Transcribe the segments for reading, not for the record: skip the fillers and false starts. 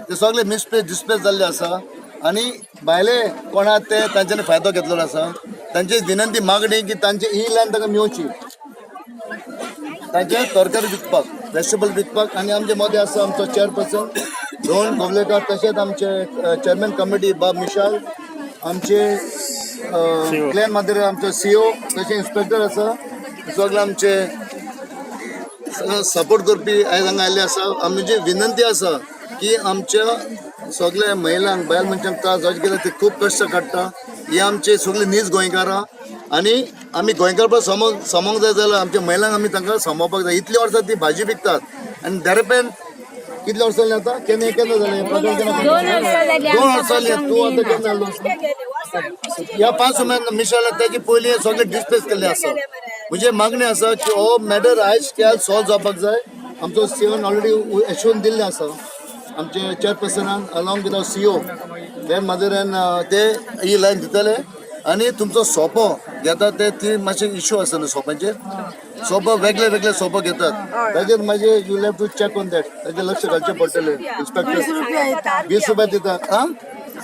ते सगळे misplace displace जाल्ले आसा आनी भायले कोणा ते तांच्यांनी फायदो घेतलेलो आसा. तांची विनंती मागणी की तांची ही लायन तांकां मेवची, तांचे तरकारी विकपाक, वेजिटेबल विकपाक. आनी आमचे मदें आसा आमचो चेअरपर्सन रोहन गोवलेकर, तशेंच आमचे चेअरमॅन कमिटी बाब मिशाल, आमचे क्लॅन मादेर आमचो सीओ, तशें इन्स्पेक्टर आसा. सगळे आमचे सपोर्ट करपी आयज हांगा आयिल्ले आसा. आमची विनंती आसा की आमच्या सगल्या महिलांक, बायल मनशांक त्रास जावचे कित्याक ते खूब कश्ट काडटा. हे आमचे सगळे नीज गोंयकारां आनी आमी गोंयकारपा समोंक समोंक जाय जाल्यार आमच्या महिलांक आमी तांकां सांबाळपाक जाय. इतली वर्सां ती भाजी विकतात आनी देरपेन कितले वर्सां जालीं आतां? केन्ना केन्ना जालें हें प्रकरण? केन्ना? 2 वर्सां जालीं. 2 वर्सां जालीं. तूं आतां केन्ना आयलो? ह्या 5 म्हयन्यान मिशाल ताची पयलीं सगळे डिस्प्लेस केल्ले आसा. म्हणजे मागणी आसा की हो मॅटर आयज काल सॉल्व जावपाक जाय. आमचो सीओन ऑलरेडी एश्योन दिल्लें आसा आमचे चेअरपर्सनान अलॉंग विथ सीओ ते माजोऱ्यान ते ही लायन दितले. आनी तुमचो सोपो घेता ते ती मातशे इश्यू आसा न्हू सोपांचेर. सोपो वेगळे वेगळे सोपो घेतात, ताजेर मागीर you have to check on that. ताजेर लक्ष घालचें पडटलें इन्स्पेक्टर. 20 रुपया दिता आं.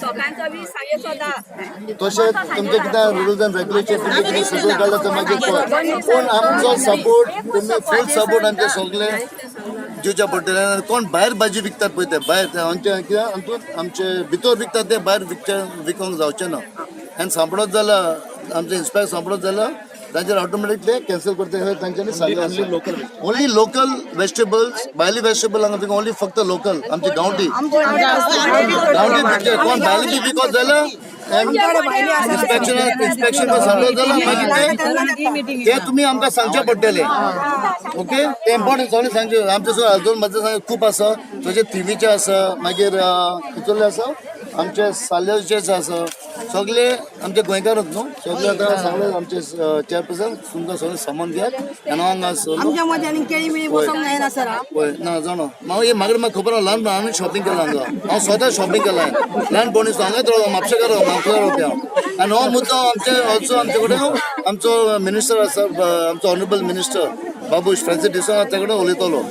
सगळ्यांचो 20, सांगेचो 10. तशें तुमचें कितें रुल्स अँड रेग्युलेशन तुमचें कितें सगळें काडलें तर मागीर पळय. पूण आमचो सपोर्ट तुमी फूल सपोर्ट आमचे सगळे दिवचे पडटले. कोण भायर भाजी विकतात पळय ते भायर ते आमचे कित्याक हातूंत आमचे भितर विकतात ते भायर विकचे विकोंक जावचे ना. आनी सांपडत जाल्यार, आमचे इन्स्पेक्टर सांपडत जाल्यार तांचेर ऑटोमॅटिक ते कॅन्सल करता हे तांच्यांनी सांगलें. ओन्ली लोकल वेजिटेबल्स, भायली वेजिटेबल हांगा विकूंक, ओन्ली फक्त लोकल आमची गांवठी गांवठी विकचे. कोण भायली बी विकत जाल्यार, इन्स्पेक्शन इन्स्पेक्शन सांगलो जाल्यार मागीर ते ते तुमी आमकां सांगचें पडटलें. ओके, ते इम्पॉर्टंट सगळें सांगचें. आमचे सुद्दां अजून म्हजें सांग खूब आसा, तशें थिवीचे आसा, मागीर हितूंतले आसा, आमचे सालेचे आसा, सगळे आमचे गोंयकारच न्हू सगळे. आतां सांगले आमचे चेअरपर्सन, तुमकां सगळें सामान घेयात आनी हांगा आमच्या मध्ये आनी केळी मिळी बसोंक जायना सर. पळय ना जाणो म्हाका हे मागीर म्हाका खबर आहा. ल्हान हांवें शॉपिंग केलां हांगा, हांव स्वता शॉपिंग केलां. ल्हानपणी हांगाच रावता, म्हापशेकार रावता, म्हापशेकार रावपी हांव. आनी हो मुद्दो आमचे ऑल्सो आमचे कडेन आमचो मिनिस्टर आसा, आमचो honourable minister Babush Francis D'Souza, ताचे कडेन उलयतलो.